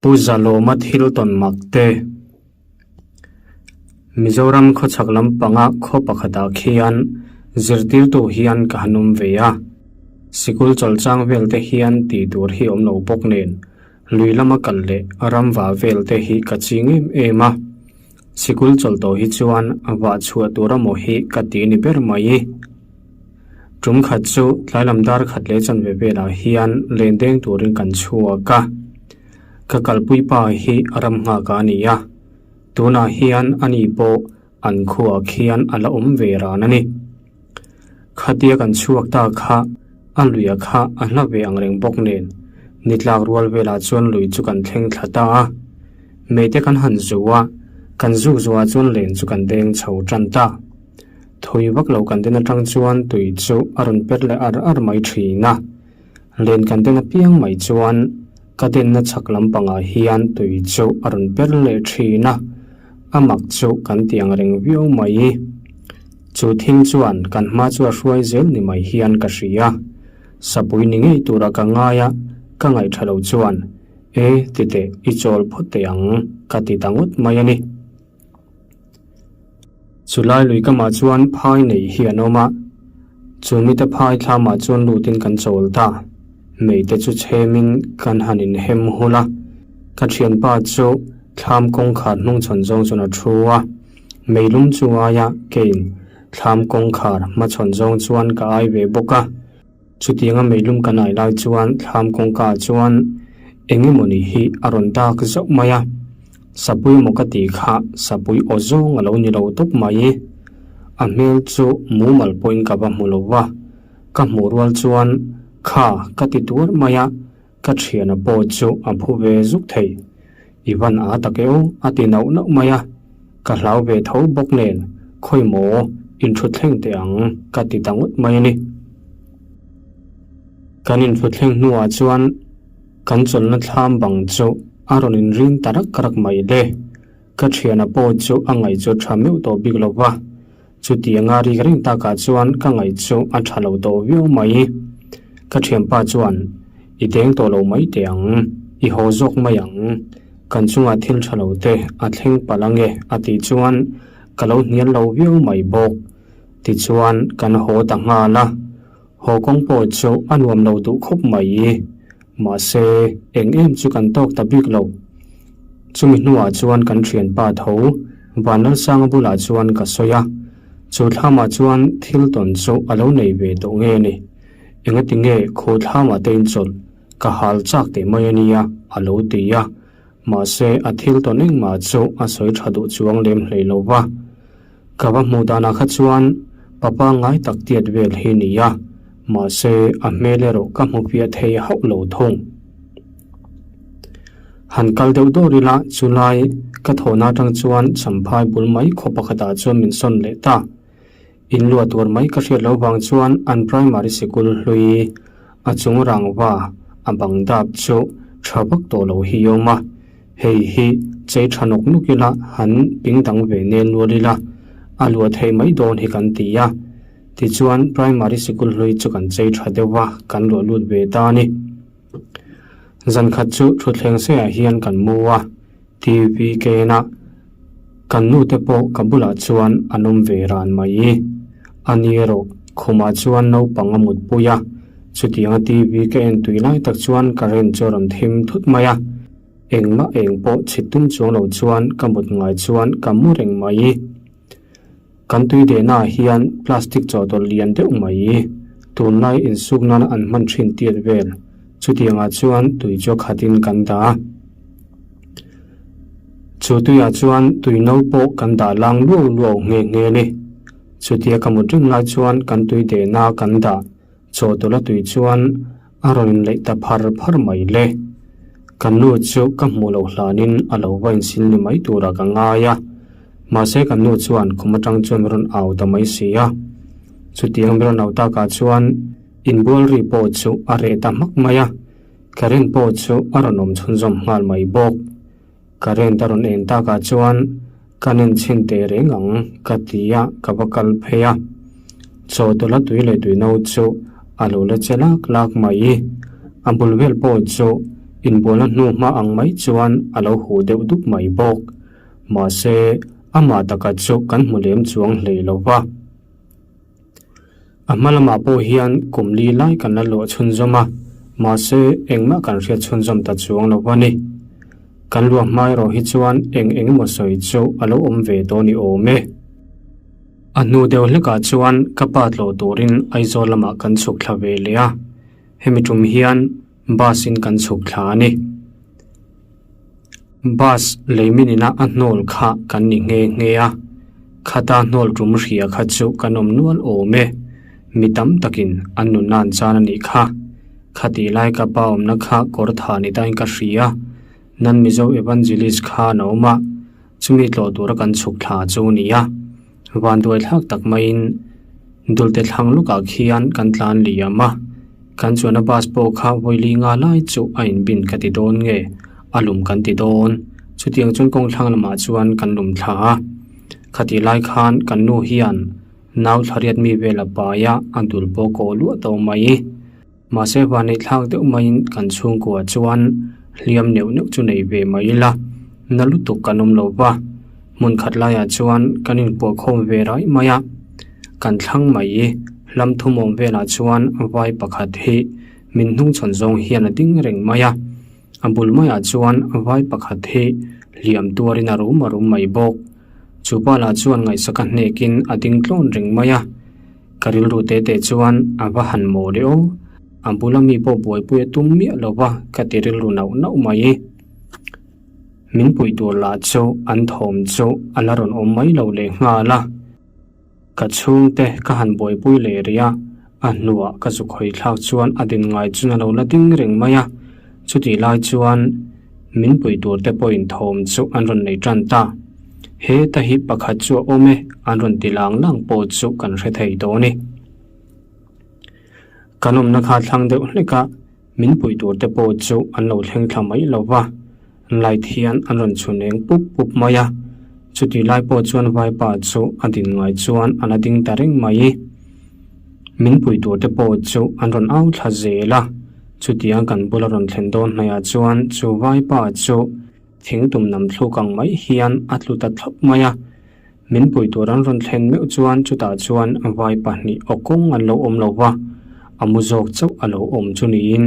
Pu Zalawma thil tawn mak te. Mizoram khawchhak lampanga khaw pakhatah khian zirtirtu hian ka han awm ve a. Sikul chawlchang vel te hian tih tur hi awm lo bawk nen lui lama kal leh ramva vel te hi ka ching em em a. Sikul chawlh tawh hi chuan vah chhuah tur amaw hi ka ti ni ber mai. Tum khat chu tlai lam dar khat leh chanve velah hian len deng turin kan chhuak a. Ka kalpui pa hi ram nghak a ni a, tunah hian ani pawh an khuaah khian a la awm ve ran a ni. Khatia kan chhuak ta kha a luia kha a hla ve ang reng bawk nen ni tlak rual velah chuan lui chu kan thleng thla ta a. Meite kan han zu a, kan zuk zuah chuan len chu kan deng chho tan ta. Thui vak lo kan den atang chuan tui chu a rawn per leh ar ar mai thin a. Len kan den apiang mai chuan ka denna chhak lampangah hian tui chu a rawn per leh thin a, a mak chu kan ti ang reng viau mai. Chu thil chuan kan hma chu a hruai zel ni mai hian ka hria. Sapui ni ngei tura ka ngai a, ka ngaih tha lo chuan, E, titeh, i chawl phawt teh ang, ka ti ta ngawt mai a ni. Chulai lui kamah chuan phai nei hi an awm a, chu mite phai thlamah chuan lutin kan chawl ta. Meite chu chhemin kan han inhem hul a, ka thianpa chu thlam kawngkhar hnungchhawn zawng chuan a thu a, meilum chu aia keiin thlam kawngkhar hmachhawn zawng chuan ka ai ve bawk a. Chutianga meilum kan ai lai chuan thlam kawngka ah chuan eng emawni hi a rawn dak zauh mai a, sapui maw ka tih kha sapui aw zawng a lo ni lo tawp mai. A hmel chu mumal pawhin ka va hmu lo va, ka hmuh rual chuan kha ka ti tuar mai a, ka thiana pawh chu a phu ve zuk thei. I van a tak e aw a ti nauh nauh mai a, ka hlau ve tho bawk nen khawi maw inthutthleng teh ang ka ti ta ngawt mai a ni. Kan inthutthleng hnuah chuan kan chawlhna thlam bang chu a rawn inring ta rak rak mai le. Ka thiana pawh chu a ngaih chu tha meuh tawh bik lo va, chutianga rik reng takah chuan ka ngaih chu a tha lo tawh viau mai. Ka thianpa chuan, I deng tawh lo mai teh ang, i haw zawk mai ang, kan chungah thil tha lo te a thleng palh ange a tih chuan ka lo hnial lo viau mai bawk. Tichuan kan haw ta nghal a, haw kawng pawh chu a nuam lo duh khawp mai. Mahse, eng em chu kan tawk ta bik lo. Chumi hnuah chuan kan thianpa tho Vanlalsanga bulah chuan ka sawi a, chu thlamah chuan thil tawn chu a lo nei ve tawh nge ni? Engati nge khaw thlamah te inchawlh ka hal chak teh mai a nia a lo ti a, mahse a thil tawn engmah chu a sawi tha duh chuang lem hlei lo va. Ka va hmuh danah kha chuan papa ngai tak tiat vel hi ni a, mahse a hmel erawh ka hmu piah thei hauh lo thung. Han kal deuh dawr ila chulai ka thawhna atang chuan Champhai bul mai khaw pakhatah chuan min sawn leh ta. In luah tur mai ka hriat loh vang chuan an primary sikul hlui a chung rangva a bang dap chu tha vak tawh lo hi awm a, hei hi chei tha nawk nawk ila han ping dang ve nel nual ila a luah theih mai dawn hi kan ti a. Tichuan primary sikul hlui chu kan chei tha deuh va, kan luah lut ve ta a ni. Zan khat chu thutthleng seiah hian kan mu a. TV kena kan nu te pawh ka bulah chuan an awm ve ran mai. A ni erawh khumah chuan naupang a mutpui a, chutianga TV ka en tui lai tak chuan current chu a rawn thim thut mai a. Engmah eng pawh chhit tum chuang lo chuan ka mut ngai chuan ka mu reng mai. Kan tui dehnaah hian plastic chawhtawlh lian deuh mai tunlai insuk nana an hman thin tiat vel chutiangah chuan tui chu a khatin kan dah a. Chu tuiah chuan tui no pawh kan dah lang luau luau nghe nghe a ni. Chutia ka mut reng lai chuan kan tui dehna kan dah chawhtawlh a tui chuan a rawn inleih ta phar phar mai le. Kan nu chu ka hmuh loh hlanin a lo va insil ni mai turah ka ngai a. Mahse kan nu chuan khum atang chuan min rawn au ta mai si a. Chutiang min rawn au takah chuan inbual ri pawh chu a reh ta hmak mai a. Current pawh chu a rawn awm chhunzawm nghal mai bawk. Current a rawn en takah chuan ka nen chhin teh reng ang ka ti a, ka va kal phei a. Chaw tawlh a tui leh tui no chu a lo la che lak lak mai. A bul vel pawh chu Inbualna hnu hma ang mai chuan a lo huh deuh dup mai bawk. Mahse, amah taka chu kan hmu lem chuang hlei lo va. A hma lamah pawh hian kum li lai kan la luah chhunzawm a, mahse engmah kan hriat chhunzawm ta chuang lo a ni. Kan luah hma erawh hi chuan eng eng emaw sawi chu a lo awm ve tawh ni awm e. A hnu deuh hlekah chuan ka pa tlawh turin Aizawl lamah kan chhuk thla ve leh a, hemi tum hian bus in kan chhuk thla a ni. Bus leimin ina a hnawl kha kan ni nghe nghe a, khata hnawl tum hria kha chu kan awm nual awm e, mi tam takin an nunna an chan a nih kha. Khatih lai ka pa awmna kha kawr tha ni tain ka hria, nan Mizo Evangelist kha an awm a, chumi tlawh tura kan chhuk thla chu a ni a. Vanduai thlak tak maiin Dulte thlang lukah khian kan tlan liam a, kan chuan a bus pawh kha vawili nga lai chu a inbin ka ti dawn nge a lum kan ti dawn, chutiang chuan kawng thlang lamah chuan kan lum thla a. Khatih lai khan kan nu hian nau thlariat mi vel a pai a, a dul pawh kaw luah tawh mai. Mahse vanneih thlak deuh maiin kan chhungkua chuan hliam neuh neuh chu nei ve mai ila, na lutuk kan awm lo va, hmun khat laiah chuan kan inpuah khawm ve raih mai a. Kan thlang mai i hlam thumawm velah chuan vai pakhat hi min hnungchhawn zawng hian a ding reng mai a, a bul maiah chuan vai pakhat hi hliam tuarin a rum a rum mai bawk. Chu pa lah chuan ngaihsaka hnekin a ding tlawn reng mai a. Ka rilru te te chuan a va han maw le aw, a bula mi pawh buaipui a tum miah lo va ka ti rilru nauh nauh mai. Min puih tur lah chu an thawm chu a la rawn awm mai lo leh nghal a. Ka chhungte ka han buaipui leh rih a, a hnuah ka zuk hawi thlak chuan a din ngai chun a lo la ding reng mai a. Chutih lai chuan min puih tur te pawhin thawm chu an rawn nei tan ta. He ta hi pakhat chu a awm e, an rawn ti lang lang pawh chu kan hre thei tawh a ni. Kan awmna kha thlang deuh hlek a, min puih tur te pawh chu an lo thleng thla mai lo va, light hian an rawn chhun eng pup pup mai a. Chutih lai pawh chuan vaipa chu a din ngai chuan a la ding ta reng mai. Min pui tur te pawh chu an rawn au thla zel a, chutiang kan bula rawn thlen dawn hnaihah chuan chu vaipa chu thing tum nam thluk ang mai hian a tlu ta thlawp mai a. Min pui tur an rawn thlen meuh chuan chutah chuan vai pahnih aw kawng an lo awm lo va, a mu zawk chauh a lo awm chu niin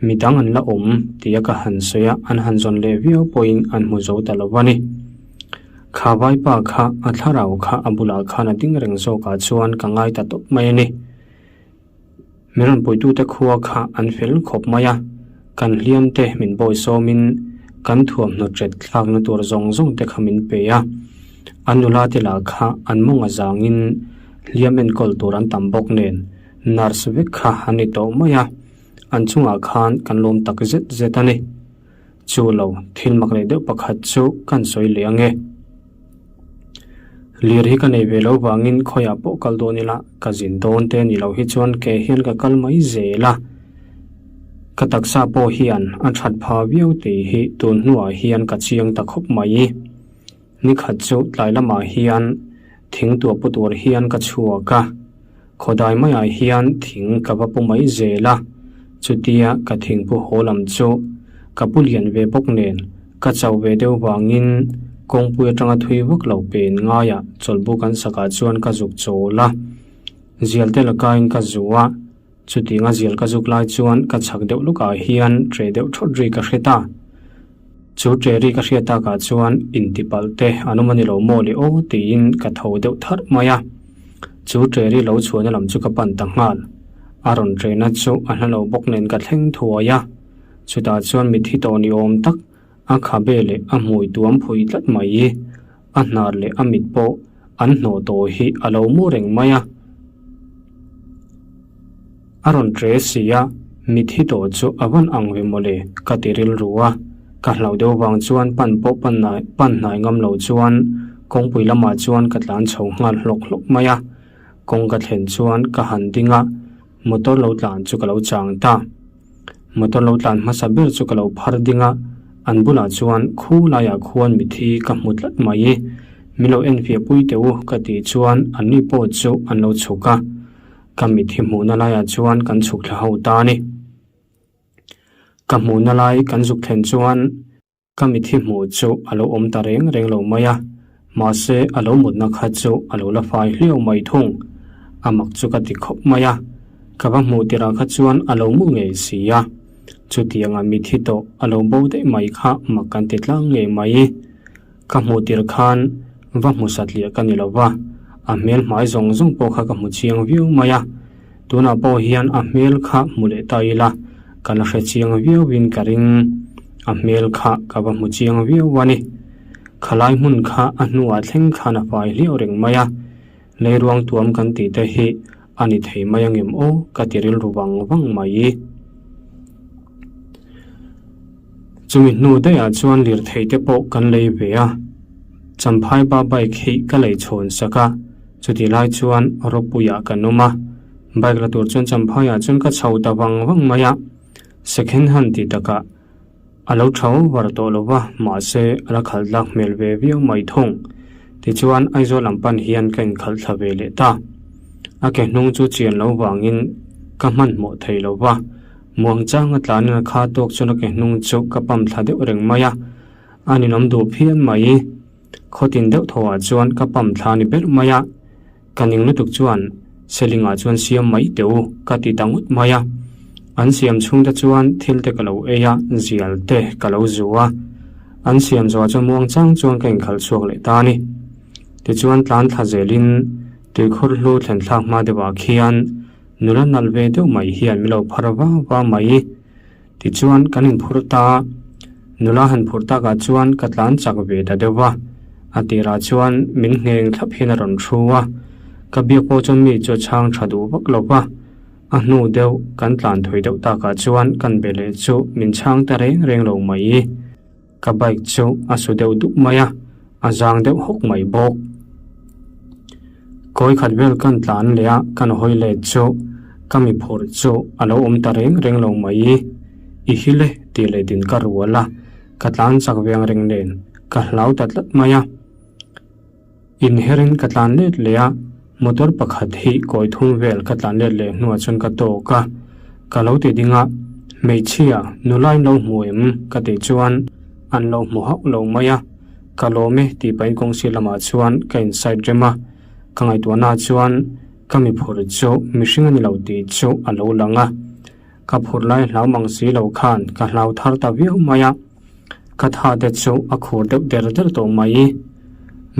midang an la awm tia ka han sawi a, an han zawn leh viau pawhin an hmu zo ta lo a ni. Kha vaipa kha a thlarau kha a bulah khan a ding reng zawkah chuan ka ngai ta tawp mai a ni. Min rawn puitute khua kha an fel khawp mai a, kan hliam te min bawi sawmin kan thuamhnaw ṭet thlakna tur zawng zawng te kha min pe a. An nula te lah kha an mawng a zangin hliam enkawl tur an tam bawk nen nurse vek kha an ni tawh mai a, an chungah khan kan lawm tak zet zet a ni. Chu lo, thil mak leh deuh pakhat chu kan sawi leh ang e. Lir hi ka nei ve lo vangin khawiah pawh kal dawn ila ka zin dawn te ni lo hi chuan ke hian ka kal mai zel a. Ka taksa pawh hian a that pha viau tih hi tun hnuah hian ka chiang ta khawp mai. Nikhat chu tlai lamah hian thing tuah pu tur hian ka chhuak a, khawdai maiah hian thing ka va pu mai zel a, chutia ka thing pu haw lam chu ka pu lian ve bawk nen ka chauh ve deuh vangin kawngpui atanga thui vak lo pen ngaiah chawlhbuk an sakah chuan ka zuk chawl a, zial te lakain ka zu a, chutinga zial ka zuk lai chuan ka chhak deuh lukah hian ṭe deuh ṭhawt ri ka hre ta. Chu ṭeri ka hriat takah chuan intipalh te an awm a ni lo maw le aw tiin ka tho deuh tharh mai a. Chu ṭeri lo chhuahna lam chu ka pan ta nghal. A rawn ṭena chu a hla lo bawk nen ka thleng thuai a. Chutah chuan mitthi tawh ni awm tak a khabe leh a hmui tuam phui tlat mai i a hnar leh a mit pawh an hnawh tawh hi a lo mu reng mai a. A rawn ṭe si a, mitthi tawh chu a van ang ve mawle ka ti rilru a, ka hlauh deuh vang chuan pan pawh pan hnai pan hnai ngam lo chuan kawngpui lamah chuan ka tlan chho nghal hlawk hlawk mai a, kawng ka thlen chuan ka han ding a, motor lo tlan chu ka lo chang ta. Motor lo tlan hmasa ber chu ka lo phar ding a, an bulah chuan khu laiah khuan mitthi ka hmu tlat mai. Min lo enfiah pui teh u ka tih chuan anni pawh chu an lo chhuk a. Ka mitthi hmuhna laiah chuan kan chhuk thla ho ta a ni. Ka hmuhna lai kan zuk thlen chuan ka mithi hmuh chu a lo awm ta reng reng lo mai a, mahse a lo mutna kha chu a lo la fai hliau mai thung. A mak chu ka ti khawp mai a, ka va hmuh tirah kha chuan a lo mu ngei si a. Chutianga mithi tawh a lo bo daih mai kha mak kan ti tlang ngei mai. Ka hmuh tir khan va hmu satliah ka ni lo va, a hmel hmai zawng zawng pawh kha ka hmu chiang viau mai a. Tunah pawh hian a hmel kha hmu leh ta ila, ka la hre chiang viauin ka ring. A hmel kha ka va hmu chiang viau a ni. Khalai hmun kha a hnuah thleng khan a fai hliau reng mai a. Leiruang tuam kan tih te hi a ni thei mai angem aw ka ti rilru vang vang mai. Chumi hnu daihah chuan lirthei te pawh kan lei ve a, Champhai ba bike hi ka lei chhawn sak a, chutih lai chuan Ropuiah kan awm a, bike la tur chuan Champhaiah chuan ka chho ta vang vang mai a, second hand tih takah A lo tha over tawh lo va, mahse a la khalh tlak hmel ve viau mai thung. Tichuan Aizawl lam pan hian ka inkhalh thla ve leh ta. A ke hnung chu chian lo vangin ka hmanhmawh thei lo va, muangchang a tlanin a kha tawk chuan a ke hnung chu ka pump thla deuh reng mai a, a ninawm duh phian mai. Khawtin deuh thawhah chuan ka pump thla ni ber mai a. Ka ning lutuk chuan Selingah chuan siam mai teh u ka ti ta ngawt mai a. An siam chhung te chuan thil te ka lo ei a, zial te ka lo zu a. An siam zawh chuan muang chang chuan ka inkhalh chhuak leh ta a ni. Tichuan tlan thla zelin tuikhur hlu thlen thlak hma deuhah khian nula nalh ve deuh mai hian min lo phar va va mai. Tichuan kan inphur ta, nula han phur takah chuan ka tlan chak ve ta deuh va, a tirah chuan min ngheng thlap hian a rawn thu a, ka biak pawh chuan mi chu a chhang tha duh vak lo va, a hnu deuh kan tlan thui deuh takah chuan kan be leh chu min chhang ta reng reng lo mai. Ka bike chu a su deuh dup mai a, a zang deuh hawk mai bawk. Kawi khat vel kan tlan leh a, kan hawi let chu ka mi phurh chu a lo awm ta reng reng lo mai. I hil e tih leh din ka rual a, ka tlan chak veng reng nen ka hlau ta tlat mai a. Inherin ka tlan let leh a, motor pakhat hi kawi thum vel ka tlan let leh hnuah chuan ka tawk a, ka lo ti ding a, hmeichhia nula in lo hmu em ka tih chuan an lo hmu hauh lo mai a, ka lawm e tih pahin kawngsi lamah chuan ka inside rem a, ka ngaihtuahnaah chuan ka mi phur chu mihring a ni lo tih chu a lo lang a, ka phur lai hlau mang si lo khan ka hlau thar ta viau mai a. Ka tha te chu a khur deuh der der tawh mai.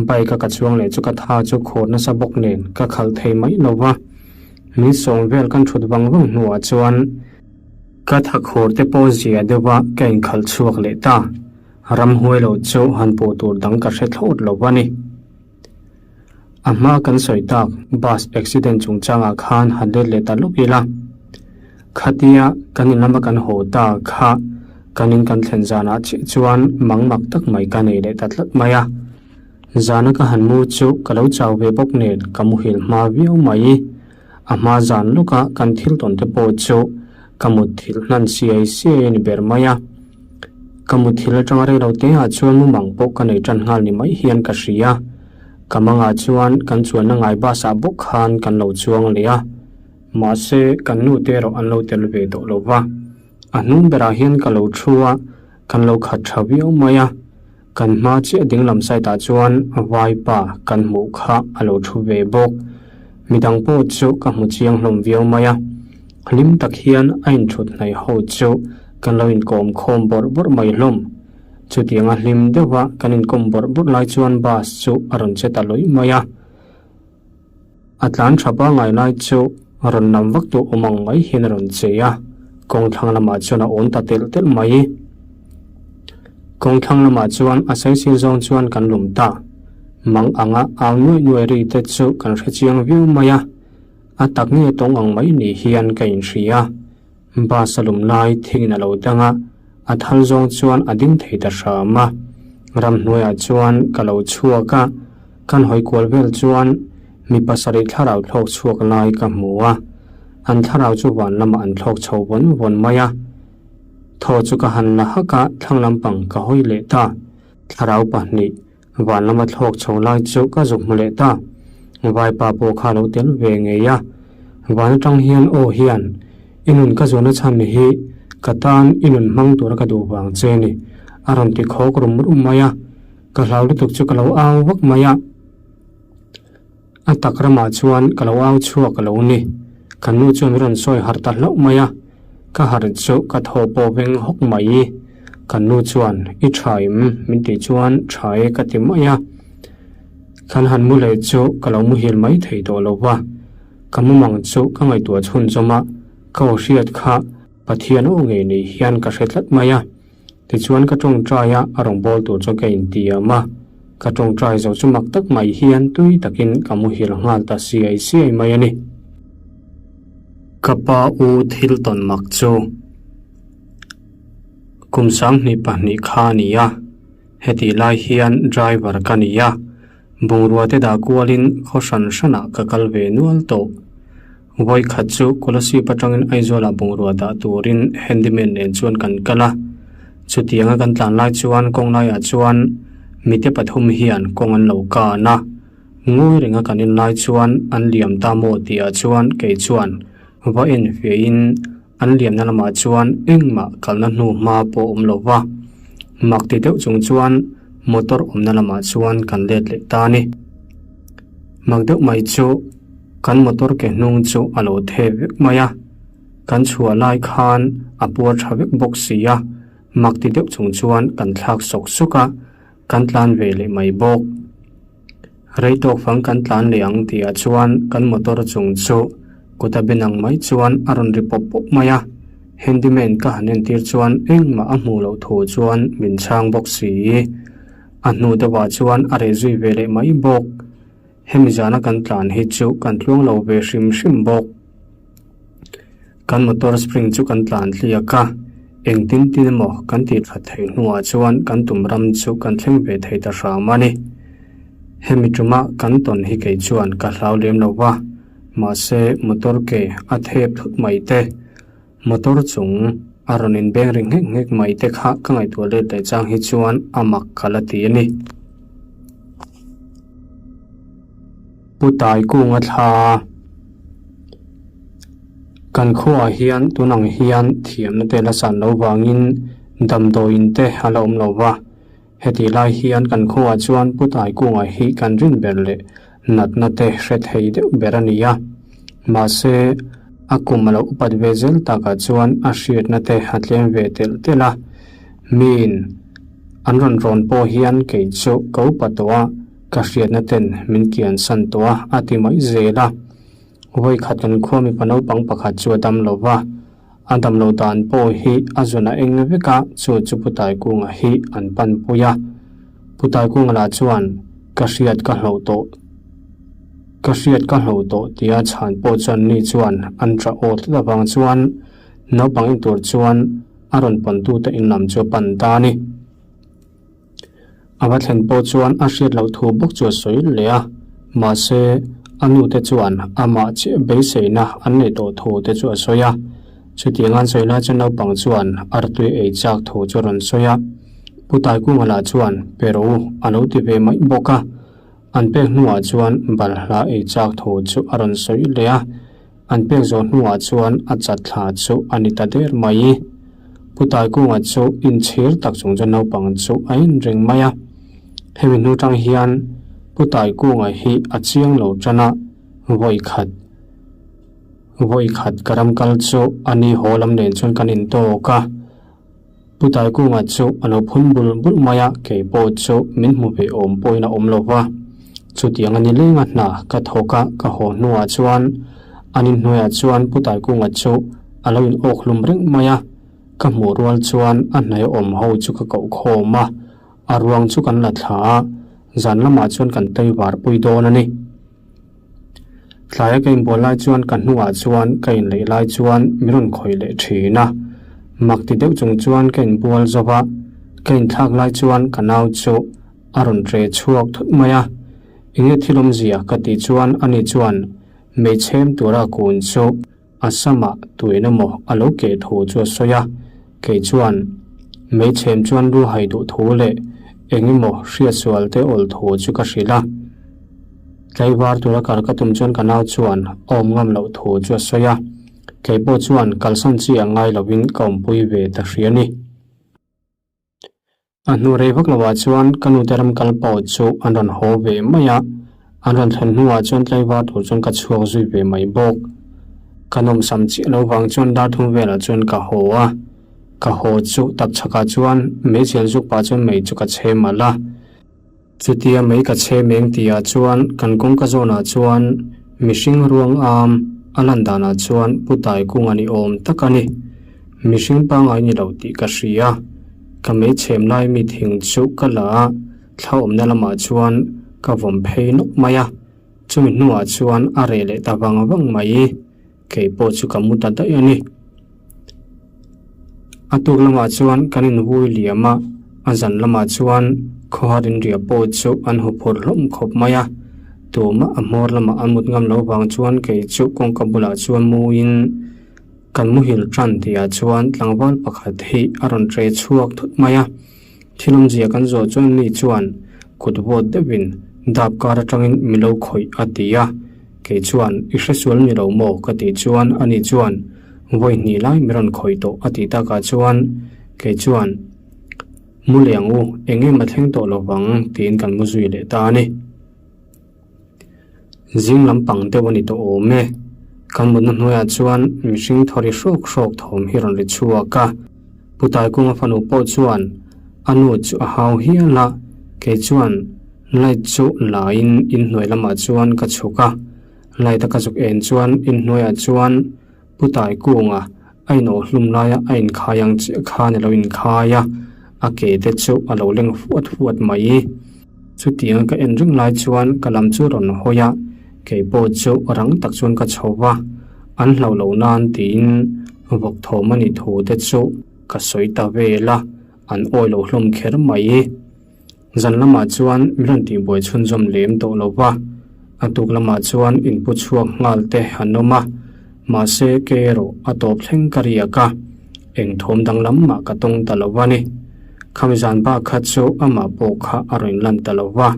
Bike a ka chuang leh chu ka tha chu khur nasa bawk nen ka khalh thei mai lo va. Min sawm vel kan thut vang vang hnuah chuan ka tha khur te pawh zia deuh a ka inkhalh chhuak leh ta. Ramhuai lo chu han puh tur dang ka hre thlawt lo a ni. A hma kan sawi tak bus accident chungchangah khan han let leh ta lawk ila. Khatia kan in lama kan haw ta kha kan in kan thlen zanah chiah chuan mang mak tak mai ka nei leh ta tlat mai a. Zana ka han mu chu ka lo chau ve bawk nen ka muhil hma viau mai. A hma zan lawka kan thil tawn te pawh chu ka mutthilh hnan siai siai a ni ber mai a. Ka mutthilh atanga rei lo te ah chuan mumang pawh ka nei tan nghal ni mai hian ka hria. Ka mangah chuan kan chuanna ngai bus ah bawk khan kan lo chuang leh a. Mahse, kan nu te erawh an lo tel ve tawh lo va. A hnung berah hian ka lo thu a, kan lo khat tha viau mai a. Kan hma chiah dinglam side ah chuan vaipa kan hmuh kha a lo thu ve bawk. Midang pawh chu ka hmu chiang hlawm viau mai a. Hlim tak hian a inthut hnaih ho chu kan lo inkawm khawm bawrh bawrh mai hlawm. Chutianga hlim deuha kan inkawm bawrh bawrh lai chuan bus chu a rawn che ta lawih mai a. A tlan tha pangai lai chu rawn lam vak tu awm ang mai hian a rawn che a, kawng thlang lamah chuan a awn ta telh telh mai. Kawng thlang lamah chuan a saisir zawng chuan kan lum ta. Mang anga au nuaih nuaih ri te chu kan hre chiang viau mai a, a tak nge tawng ang mai ni hian ka inhria. Bus a lum lai thingin a lo dang a, a thal zawng chuan a ding thei ta hram a. Ramhnuaiah chuan ka lo chhuak a, kan hawi kual vel chuan mi pasarih thlarau thlawk chhuak lai ka hmu a, an thlarau chu van lamah an thlawk chho vawn vawn mai a. Thaw chu ka han la hak a, thlang lampang ka hawi leh ta. Thlarau pahnih Van lama thlawk chho lai chu ka zuk hmu leh ta. Vaipa pawh kha lo tel ve ngei a. Van atang hian aw hian, I nun ka zuahna chhan hi Ka tan i nun hmang tura ka duh vang che a ni, a rawn ti khawk rum rum mai a. Ka hlau lutuk chu ka lo au vak mai a. A tak ramah chuan ka lo au chhuak a lo ni. Ka nu chuan min rawn sawi harh ta hlauh mai a. Ka harh chu ka thaw pawh veng hawk mai. Ka nu chuan, I tha im? min tih chuan tha e ka ti mai a. Kan han mu leh chu ka lo muhil mai thei tawh lo va. Ka mumang chu ka ngaihtuah chhunzawm a, ka aw hriat kha Pathian aw ngei nei hian ka hre tlat mai a. Tichuan ka tawngtai a, a rawngbâwl tur chu ka intiam a. Ka tawngtai zo chu mak tak mai hian tui takin ka muhil nghal ta siai siai mai a ni. Ka pa u thil tawn mak chu kum 22 kha a ni a, hetih lai hian driver ka ni a, bungrua te dah kualin khaw hran hranah ka kal ve nual tawh. Vawi khat chu Kolasib atangin Aizawlah bungrua dah turin handyman nen chuan kan kal a. Chutianga kan tlan lai chuan kawng laiah chuan mite pathum hian kawng an lo kan a. Ngawi renga kan en lai chuan an liam ta maw tihah chuan kei chuan va en fiahin an liamna lamah chuan engmah kalna hnu hma pawh awm lo va. Mak ti deuh chung chuan motor awmna lamah chuan kan let leh ta a ni. Mak deuh mai chu. Kan motor ke hnung chu a lo thep vek mai a, kan chhuah lai khan a puar tha vek bawk si a, mak ti deuh chung chuan kan thlak sawk sawk a, kan tlan ve leh mai bawk. Rei tawk fang kan tlan leh ang tihah chuan kan motor chung chu kut a ben ang mai chuan a rawn ri pawp pawp mai a, handyman ka han entir chuan engmah a hmuh loh thu chuan min chhang bawk si. A hnu deuhah chuan a reh zui ve leh mai bawk. Hemi zana kan tlan hi chu kan tluang lo ve hrim hrim bawk. Kan motor spring chu kan tlan tliak a, engtin tin emaw kan tih that theih hnuah chuan kan tum ram chu kan thleng ve thei ta hram a ni. Hemi tuma kan tawn hi kei chuan ka hlau lem lo va, mahse motor ke a thep thut mai te, Motor chung a rawn inbeng ri nghek nghek mai te kha ka ngaihtuah let leh chang hi chuan a mak ka la ti a ni. Pu Taikunga thla Kan khuaah hian tun ang hian thiamna te la san lo vangin damdawiin te a la awm lo va. Hetih lai hian kan khuaah chuan Pu Taikunga hi kan rin ber leh natna te hre thei deuh ber a ni a. Mahse, a kum a lo upat ve zel takah chuan a hriatna te a tlem ve telh telh a. Miin an rawn rawn pawh hian kei chu ka upa tawh a, ka hriatna ten min kiansan tawh a, a ti mai zel a. Vawi khat kan khua mipa naupang pakhat chu a dam lo va, a dam loh dan pawh hi a zun a eng vek a, chu chu Pu Taikunga hi an pan pui a. Pu Taikunga lah chuan, Ka hriat ka hloh tawh, ka hriat ka hloh tawh tia chhan pawh chuan ni chuan an tah aw tlat avang chuan naupang en tur chuan a rawn pawntute in lam chu a pan ta a ni. A va thlen pawh chuan a hriat loh thu bawk chu a sawi leh a, mahse a nute chuan amah chiah beiseina an neih tawh thu te chu a sawi a. Chutiang an sawi lai chuan naupang chuan artui ei chak thu chu a rawn sawi a. Pu Taikunga lah chuan pe rawh u a lo ti ve mai bawk a. An pek hnuah chuan balhla ei chak thu chu a rawn sawi leh a. An pek zawh hnuah chuan a chat thla chu a ni ta der mai. Pu Taikunga chu inchhir tak chung chuan naupang chu a en reng mai a. Hemi hnu tang hian Pu Taikunga hi a chiang lo tan a, vawi khat vawi khat ka ram kal chu a ni haw lam nen chuan kan intawk a. Pu Taikunga chu a lo phun bul bul mai a, kei pawh chu min hmu ve awm pawhin a awm lo va. Chutiang a ni lenga hna ka thawk a, ka haw hnuah chuan an inhnuaiah chuan Pu Taikunga chu a lo in awk hlum reng mai a. Ka hmuh rual chuan a hnaih awm ho chu ka koh khawm a, a ruang chu kan la thla a, zan lamah chuan kan tei var pui dawn a ni. Tlaia ka inbual lai chuan ka hnuah chuan ka inleih lai chuan min rawn khawih leh thin a. Mak ti deuh chung chuan ka inbual zo va, ka inthlak lai chuan ka nau chu a rawn tre chhuak thut mai a. Enge thil awmzia ka tih chuan ani chuan meichhem tura kun chu A samah tuin emaw a lo keh thu chu a sawi a, kei chuan meichhem chuan lu hai duh thu leh eng emaw hriatsual te awl thu chu ka hrilh a. Tlaivar tura kal ka tum chuan ka nau chuan a awm ngam loh thu chu a sawi a. Kei pawh chuan kalsan chi a ngai lovin ka awmpui ve ta hria ni. A hnu rei vak lovah chuan ka nute ram kal pawh chu an rawn haw ve mai a, an rawn thlen hnuah chuan tlaivar tur chuan ka chhuak zui ve mai bawk. Ka nawmsam chiah lo vang chuan dar thum velah chuan ka haw a, ka haw chu tapchhakah chuan meichel zuk pah chuan mei chu ka chhem alh a. Chutia mei ka chhe meng tihah chuan kan kawngka zawnah chuan mihring ruang am a lan danah chuan Pu Taikunga ni awm tak a ni. Mihring pangngai ni lo tih ka hria. Ka mei chhem lai mi thing chu ka la a, thla awmna lamah chuan ka vawm phei nawk mai a. Chumi hnuah chuan a reh leh ta vang vang mai. Kei pawh chu ka mu ta daih a ni. A tuk lamah chuan kan invui liam a, a zan lamah chuan khawhar inriah pawh chu an hu phur hlawm khawp mai a. Tumah a hmawr lamah an mut ngam loh vang chuan kei chu kawngka bulah chuan muin kan muhil tan tihah chuan tlangval pakhat hi a rawn ṭe chhuak thut mai a. Thil awmzia kan zawh chuan mi chuan kut vawt deuhin dap kar atangin mi lo khawih a ti a, kei chuan i hresual ni lo maw ka tih chuan ani chuan vawi hnih lai mi rawn khawih tawh a tih takah chuan kei chuan mu leh ang u eng em a thleng tawh lovang tiin kan mu zui leh ta a ni. Zing lampang deuh a ni tawh awm e. Kan mutna hnuaiah chuan mihring thawri hrawk hrawk thawm hi rawn ri chhuak a. Pu Taikunga fanu pawh chuan a nu chu a hau hial a, kei chuan light chu laiin inhnuai lamah chuan ka chhuk a. Light a ka zuk en chuan inhnuaiah chuan Pu Taikunga a inawh hlum laia a inkhai ang chiah khan a lo inkhai a, a ke te chu a lo leng fuat fuat mai. Chutiang ka en reng lai chuan ka lam chu rawn hawi a, kei pawh chu rang tak chuan ka chho va, an hlauh loh nan tiin vawk thawm a nih thu te chu ka sawi ta vel a, an awi lo hlawm kher mai. Zan lamah chuan min rawn tihbuai chhunzawm lem tawh lo va, a tuk lamah chuan inpu chhuak nghal te an awm a, mahse ke erawh a tawp thleng ka riak a, eng thawm danglam mah ka tawng ta lo a ni. Khami zan bak kha chu amah pawh kha a rawn lan ta lo va.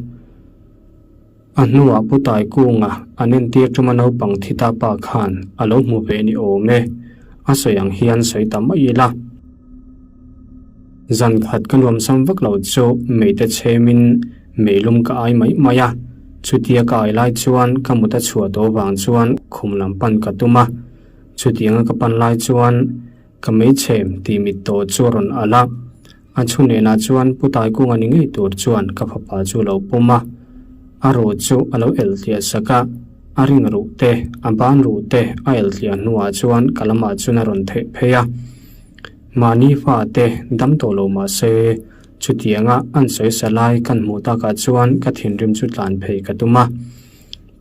A hnuah Pu Taikunga an entir tuma naupang thi ta pa khan a lo hmu ve ni awm e, a sawi ang hian sawi ta mai ila. Zan khat ka nuamsam vak lo chu meite chhemin meilum ka ai mai mai a, chutia ka ai lai chuan ka mut a chhuah tawh vang chuan khum lam pan ka tum a, chutianga ka pan lai chuan ka meichhem tih mit tawh chu a rawn alh a. A chhu nenah chuan Pu Taikunga ni ngei tur chuan ka fapa chu a lo pawm a, a ruh chu a lo elh tliah sak a, a ring ruh te, a ban ruh te a elh tliah hnuah chuan ka lamah chuan a rawn theih phei a. Mahni fa te dam tawh lo mah se, chutianga an sawi sa lai kan hmuh takah chuan ka thinrim chu tlan phei ka tum a.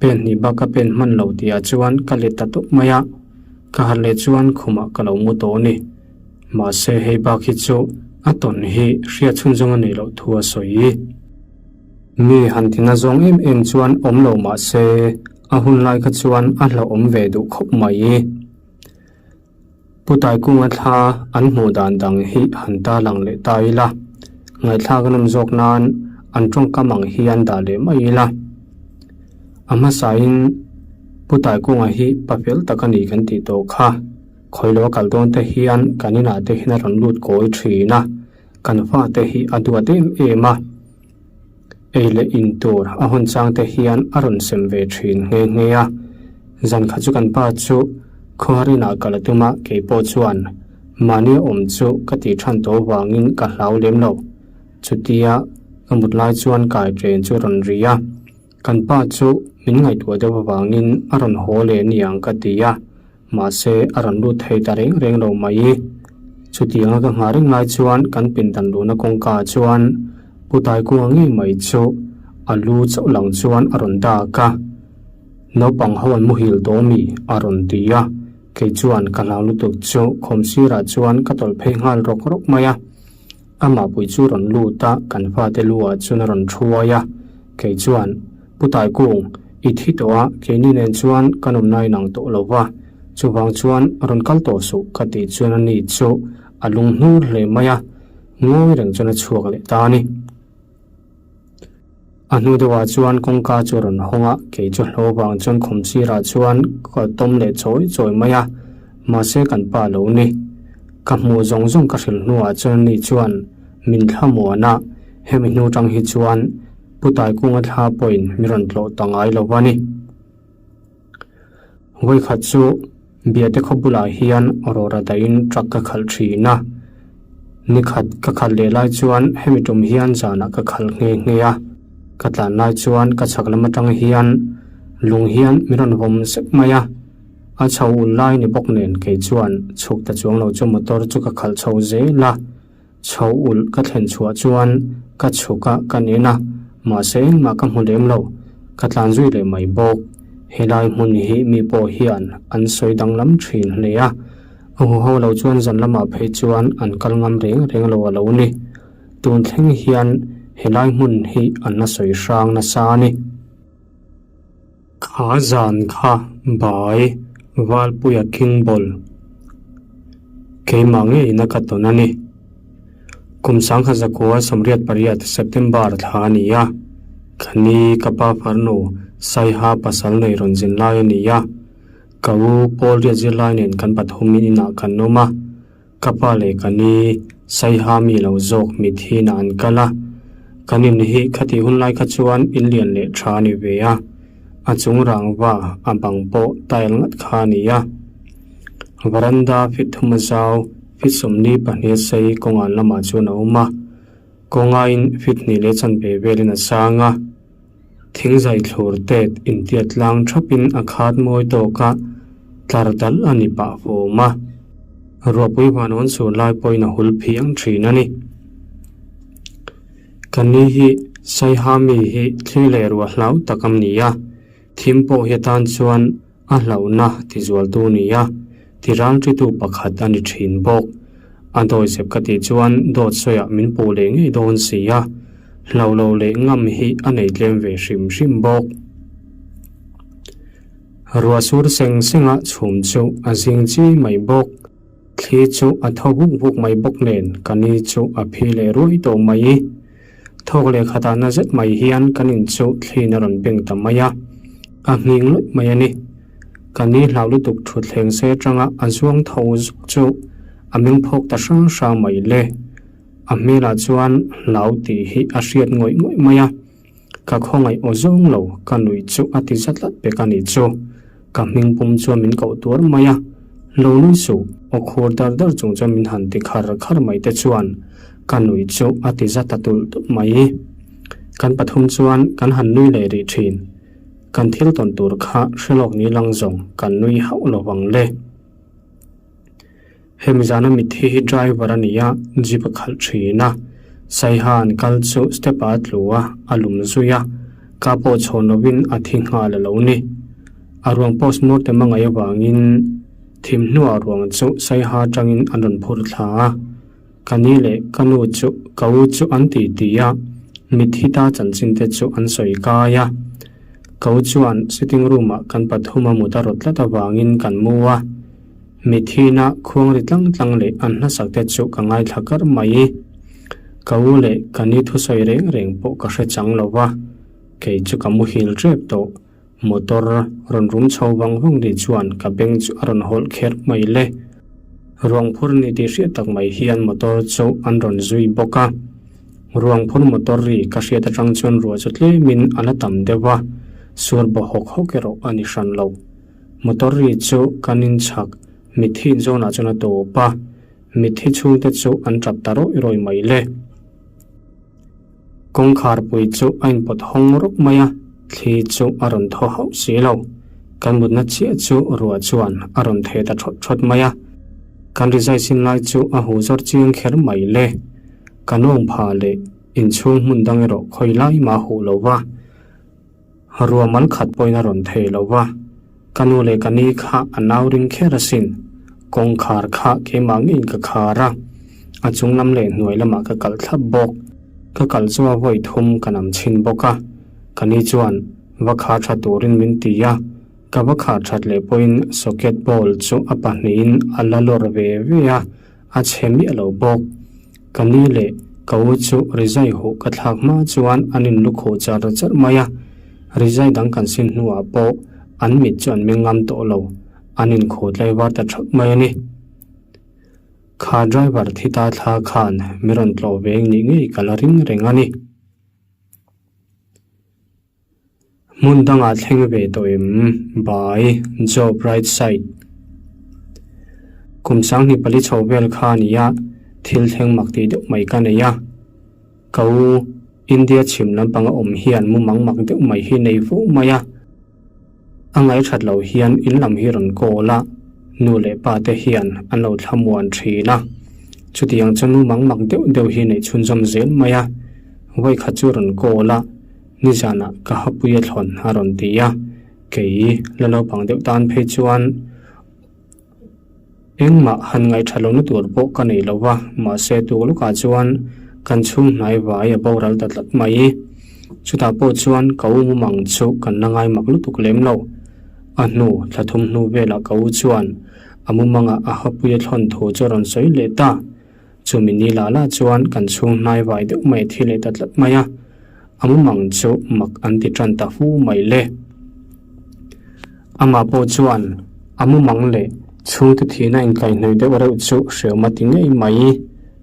Pen hnih bak ka pen hman lo tihah chuan ka let ta tawp mai a, ka harh leh chuan khumah ka lo mu tawh a ni. Mahse hei bak hi chu a tawn hi hriat chhunzawng a neih loh thu a sawi. Mi han tina zawng em em chuan awm lo mahse a hun lai kha chuan a hlauhawm ve duh khawp mai. Pu Taikunga thla an hmuh dan dang hi han ta lang leh ta ila, ngaihthlak a nawm zawk nan an tawngkam ang hi an dah leh mai ila. A hmasain Pu Taikunga hi pa fel tak a ni kan tih tawh kha. Khawilo a kal dawn te hian kan inah te hian a rawn lut kawi thin a, kan fate hi a duat em em a. Ei leh in tur a hawn chang te hian a rawn sem ve thin nghe nghe a. Zan khat chu kan pa chu khawhar inah kal a tum a, kei pawh chuan mahni a awm chu ka tih than tawh vangin ka hlau lem lo. Chutia ka mut lai chuan kai train chu a rawn ri a. Kan pa chu min ngaihtuah deuh avangin a rawn haw leh niang ka ti a. Mahse, a rawn lut thei ta reng reng lo mai. Chutianga ka nghah reng lai chuan kan pindan luhna kawngka ah chuan Pu Taikunga ngei mai chu a lu chauh lang chuan a rawn dak a. Naupang ho an muhil tawh mi? a rawn ti a. Kei chuan ka hlau lutuk chu khawm sirah chuan ka tawlh phei nghal rawk rawk mai a. Amah pui chu rawn lut a, kan fate lu ah chuan a rawn thuai a. Kei chuan, Pu Taikung, i thi tawh a, keini nen chuan kan awmna inang tawh lo va, chuvang chuan rawn kal tawh suh ka tih chuan ani chu a lung hnur hle mai a, ngawi reng chuan a chhuak leh ta a ni. A hnu deuhah chuan kawngka chu a rawn hawng a, kei chu hlo vang chuan khum sirah chuan ka tawm leh chawi chawi mai a. Mahse kan pa lo ni. Ka hmuh zawng zawng ka hrilh hnuah chuan ni chuan min thlamuan a, hemi hnu tang hi chuan Pu Taikunga thla pawhin mi rawn tlawh ta ngai lo a ni. Vawikhat chu Biate khaw bulah hian rawra dahin truck ka khalh thin a. Nikhat ka khalh leh lai chuan hemi tum hian zanah ka khalh nghe nghe a. Ka tlan lai chuan ka chhak lam atang hian lung hian mi rawn vawm zek mai a. A chho ul lai ni bawk nen kei chuan chhuk ta chuang lo chu motor chu ka khalh chho zel a. Chho ulh ka thlen chhuah chuan ka chhuk a ka nen a, mahse engmah ka hmu lem lo, ka tlan zui leh mai bawk. Helai hmun hi mi pawh hian an sawi danglam thin hle a, a hu ho lo chuan zan lamah phei chuan an kal ngam reng reng lo a lo ni. Tun thleng hian helai hmun hi an la sawi hrang nasa a ni. Kha zan kha bai Valpuia King Ball keimah ngeiin a ka tawn a ni. Kum sangha zakua 88 September thla a ni a, ka ni ka pa farnu Saiha pasal nei rawn zin lai a ni a, ka u Paul riat zirlai nen kan pathumin inah kan awm a. Ka pa leh ka ni Saiha mi lo zawk mithin ah an kal a, kan in hi khatih hun lai kha chuan in lian leh tha a ni ve a, a chung rangva a bang pawh tile ngat kha a ni a. Varanda fit thum a zau, fit 22 a sei kawngan lamah chuan a awm a, kawngain fit hnih leh chanve velin a sang a. Thingzai thlur tet intiat tlang thapin a khat mawi tawk a, tlar dal a ni pah fawm a. Ruahpui vanawn sur lai pawhin a hul phiang thin a ni. Ka ni hi Saiha mi hi thli leh ruah hlau tak am ni a, thim pawh hi atan chuan A hlauhna tizualtu ni a, tiralṭitu pakhat a ni ṭhin bawk. A dawizep ka tih chuan dawt sawiah min puh leh ngei dawn si a, hlauh lo leh ngam hi a nei tlem ve hrim hrim bawk. Ruah sur seng senga chhum chu a zing chi mai bawk. Thli chu a tho vuk vuk mai bawk nen ka ni chu a phi leh ruai tawh mai. Thawk leh khatah na zet mai hian kan in chu thliin a rawn beng ta mai a, a nghing luih mai a ni. Ka ni hlau lutuk thutthleng se atanga a zuang tho zuk chu a meng phawk ta hrang hrang mai le. A hmelah chuan hlau tih hi a hriat ngawih ngawih mai a. Ka khawngaih aw zawng lo, ka nuih chu a ti za tlat pek a nih chu. Ka hming pum chuan min koh tuar mai a, lo nui suh, aw khur dar dar chung chuan min han ti khar khar mai te chuan ka nuih chu a ti za ta tulh tulh mai. Kan pathum chuan kan han nui leh rih thin. Kan thil tawn tur kha hrelawk ni lang zawng kan nui hauh lo vang le. Hemi zana mitthi hi driver a ni a, jeep a khalh thin a. Saiha an kal chu step ah a tlu a, a lum zui a. Ka pawh chhawn lovin a thi nghal a lo ni. A ruang post mortem a ngaih avangin thim hnuah ruang chu Saiha atangin an rawn phur thla a. Ka ni leh ka nu chu ka u chu an ti ti a, mitthi ta chanchin te chu an sawi kai a. Ka u chuan sitting room ah kan pathum a mut a rawt tlat avangin kan mu a. Mithina khuang ri tlang tlang leh an hnasak te chu ka ngaithla kar mai. Ka u leh ka ni thusawi reng reng pawh ka hre chang lo va, kei chu ka muhil tep tawh. Motor rawn rum chho vang vang ri chuan ka beng chu a rawn hawlh kher mai le. Ruang phur ni tih hriat tak mai hian motor chu an rawn zui bawk a. Ruang phur motor ri ka hriat atang chuan ruah chu tlemin a la tam deuh va, suar baw hawk hawk erawh a ni hran lo. Motor ri chu kan inchhak mitthi inzawnah chuan a tawp a, mitthi chhungte chu an tap ta rawih rawih mai le. Kawngkhar pui chu a inpawt hawng rawk mai a, thli chu a rawn thaw hauh si lo. Kan mutna chiah chu ruah chuan a rawn theh ta thawt thawt mai a, kan rizai sin lai chu a huh zawr chiang kher mai le. Ka nawng pha leh inchhung hmun dang erawh khawi lai mah a huh lo va. Ruahman khat pawhin a rawn thei lo va, ka nu leh ka ni kha a nau ring kher asin. Kawngkhar kha keimah ngeiin ka khar a, a chung lam leh hnuai lamah ka kalh thlap bawk. Ka kalh chu a vawi thum ka nam chhin bawk a, ka ni chuan va khar tha turin min ti a, ka va khar that leh pawhin socket ball chu a pahnihin a la lawr ve ve a, a chhe miah lo bawk. Ka ni leh ka u chu rizai huh ka thlak hma chuan an in lukhuh char char mai a, rizai dang kan sin hnuah pawh an mit chu an meng ngam tawh lo. An inkhuh tlaivar ta thap mai a ni. Kha driver thi ta thla khan mi rawn tlawh veng nih ngei ka la ring reng a ni. Hmun dangah thleng ve tawh em? By Joe Brightside Kum 24 chho vel kha a ni a, thil thleng mak tih deuh mai ka nei a. Ka u, India chhim lampanga awm hian mumang mak deuh mai hi nei fo mai a. A ngaihṭhat loh hian in lam hi rawn kawl a, nu leh pa te hian an lo thlamuan ṭhin a. Chutiang chu nu mang mak deuh deuh hi neih chhunzawm zel mai a, vawikhat chu rawn kawl a, nizanah ka hapui a thlawn a rawn ti a, kei la naupang deuh tan phei chuan Engmah han ngaihṭha lohna tur pawh ka nei lo va, mahse tuk lawkah chuan kan chhung hnai vai a boral ta tlat mai. Chutah pawh chuan ka u mumang chu kan la ngai mak lutuk lem lo. A hnu thla thum hnu velah ka u chuan a mumangah a hapui a thlawn thu chu a rawn sawi leh ta. Chumi ni lah lah chuan kan chhung hnai vai deuh mai a thi leh ta tlat mai a, a mumang chu mak an ti tan ta fu mai le. Amah pawh chuan a mumang leh chhungte thihna inkaihhnawih deuh reuh chu hreawm a ti ngei mai.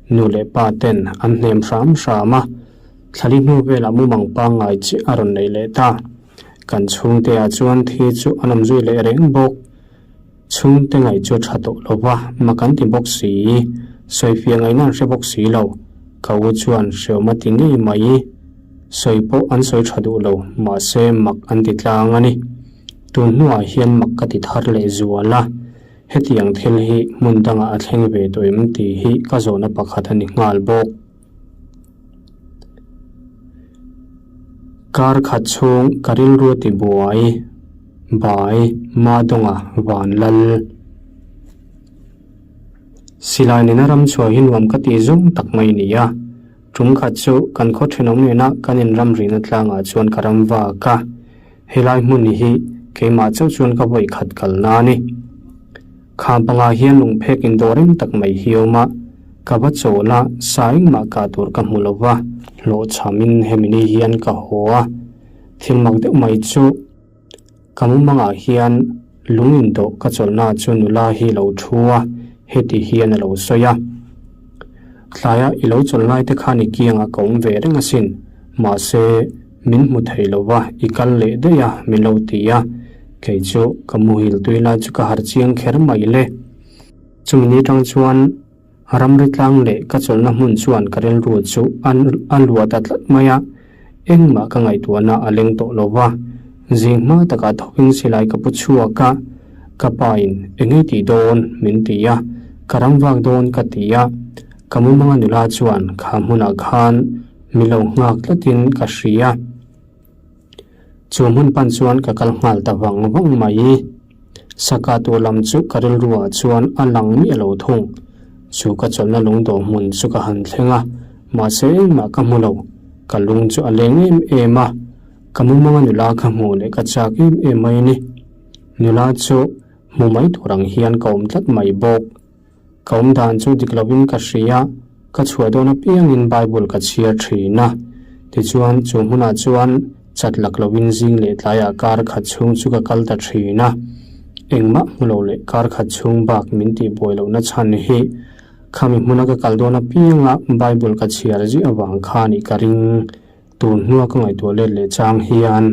Nu leh pa ten an hnem hram hram a, thlali hnu velah mumang pangngai chiah a rawn neih leh ta. Kan chhungte ah chuan thi chu an awm zui leh reng bawk. Chhungte ngaih chu a tha tawh lo va, mak an ti bawk si. Sawifiah ngaihna an hre bawk si lo. Ka u chuan hreawm a ti ngei mai. Sawi pawh an sawi tha duh lo, mahse mak an ti tlang a ni. Tun hnuah hian mak ka ti thar leh zual a, hetiang thil hi hmun dangah a thleng ve tawh em tih hi ka zawhna pakhat a ni nghal bawk. Kar khat chhung ka rilru ti buai bai Madawnga van lal. Silai nena ram chhuah hi nuam ka tih zawng tak mai ni a. Tum khat chu kan khaw thenawm nena kan inram rihna tlangah chuan ka ram vak a. Helai hmun hi keimah chauh chuan ka vawi khat kalna a ni. Kham pangah hian lungphek indawh reng tak mai hi a awm a, ka va chawl a, sa engmah kah tur ka hmu lo va, hlawhchhamin hemi ni hian ka haw a. Thil mak deuh mai chu ka mumangah hian lung indawh ka chawlhna chu nula hi lo thu a, heti hian a lo sawi a. Tlaia i lo chawlh lai te khan i kiangah ka awm ve reng asin, mahse min hmu thei lo va, i kal leh daih a min lo ti a. Kei chu ka muhil tui lai chu ka harh chiang kher mai le. Chumi ni tang chuan ramri tlang leh ka chawlhna hmun chuan ka rilru chu a luah ta tlat mai a, engmah ka ngaihtuahna a leng tawh lo va. Zing hma takah thawkin silai ka pu chhuak a, ka pa in eng ei tih dawn min ti a, ka ram vak dawn ka ti a, ka mumanga nula chuan kha hmunah khan mi lo nghak tlatin ka hria. Chu hmun pan chuan ka kal nghal ta vang vang mai. Saka tur lam chu ka rilruah chuan a lang miah lo thung. Chu ka chawlhna lungdawh hmun chu ka han thleng a, mahse engmah ka hmu lo. Ka lung chu a leng em em a, ka mumanga nula ka hmuh leh ka chak em em mai a ni. Nula chu hmu mai tur ang hian ka awm tlat mai bawk. Ka awm dan chu dik lovin ka hria, ka chhuah dawn apiangin Bible ka chhiar thin a. Tichuan, chu hmunah chuan chat lak lovin zing leh tlaiah kar khat chhung chu ka kal ta thin a. Engmah hmu lo leh kar khat chhung bak min tihbuai lohna chhan hi khami hmuna ka kal dawn apianga Bible ka chhiar ziah avang kha nih ka ring. Tun hnua ka ngaihtuah let leh chang hian.